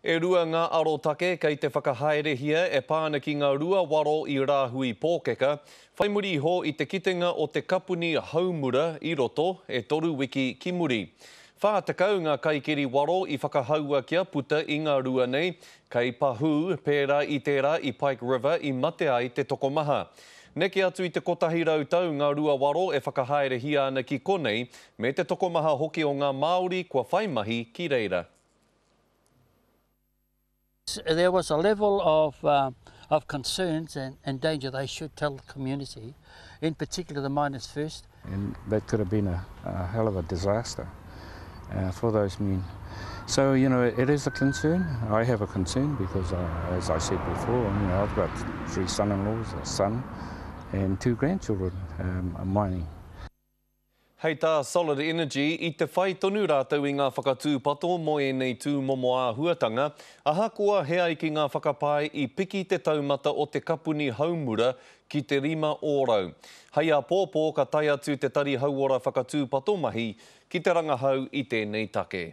E rua ngā arotake kei te whakahaerehia e pā ana ki ngā rua waro i Rāhui Pōkeka, whai muri iho i te kitenga o te kapuni haumura i roto, e toru wiki ki muri. 40 ngā kaikeri waro i whakahaua kia puta i ngā rua nei, kei pahū, pērā i tērā i Pike River i mate ai te tokomaha. Neke atu i te 100 tau ngā rua waro e whakahaerehia ana ki konei, me te tokomaha hoki o ngā Māori kua whai mahi ki reira. There was a level of, uh, of concerns and, and danger they should tell the community, in particular the miners first. And that could have been a, a hell of a disaster uh, for those men. So, you know, it is a concern. I have a concern because, uh, as I said before, you know, I've got three son-in-laws, a son, and two grandchildren um, mining. Hei tā Solid Energy, i te whai tonu rātou i ngā whakatūpato mō ēnei tūmomo āhuatanga, ahakoa he ai ki ngā whakapae i piki te taumata o te kapuni haumura ki te 5%. Hei āpōpō ka tae atu te Tari Hauora Whakatūpato Mahi ki te rangahau i tēnei take.